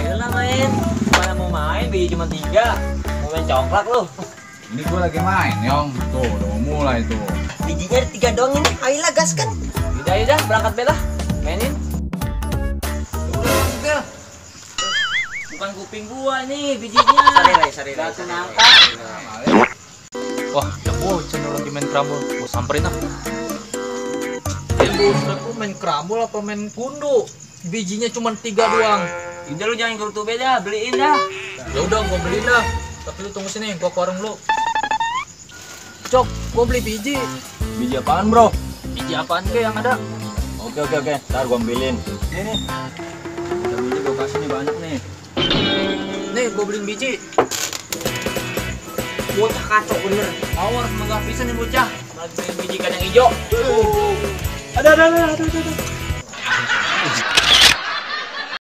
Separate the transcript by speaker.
Speaker 1: Ayo lah main. Mana mau main, biji cuma 3. Mau main congklak lu.
Speaker 2: Ini gue lagi main, Yong. Tuh, udah mau mulai tuh.
Speaker 3: Bijinya ada 3 doang ini. Ayolah gaskan.
Speaker 1: Yaudah, berangkat bel lah. Mainin.
Speaker 2: Bel.
Speaker 1: Bukan kuping gua nih bijinya.
Speaker 3: Sari.
Speaker 1: Batu nangka. Wah, jago channel lagi main kerambol. Gua samperin ah.
Speaker 4: Lu main kerambol apa main kundu? Bijinya cuma 3 doang.
Speaker 1: Udah lu jangan ke beda, beliin dah.
Speaker 4: Ya udah gua beliin dah. Tapi lu tunggu sini, gua ke warung lu. Cok, gua beli biji.
Speaker 5: Biji apaan, bro?
Speaker 4: Biji apaan ke yang ada?
Speaker 5: Oke. Ntar gua ambilin. Ini. Ntar biji gua kasih nih banyak nih.
Speaker 4: Nih, gua beliin biji.
Speaker 1: Bocah kacau bener. Power megah pisan nih bocah. Malah beliin biji kacang hijau.
Speaker 4: Ada.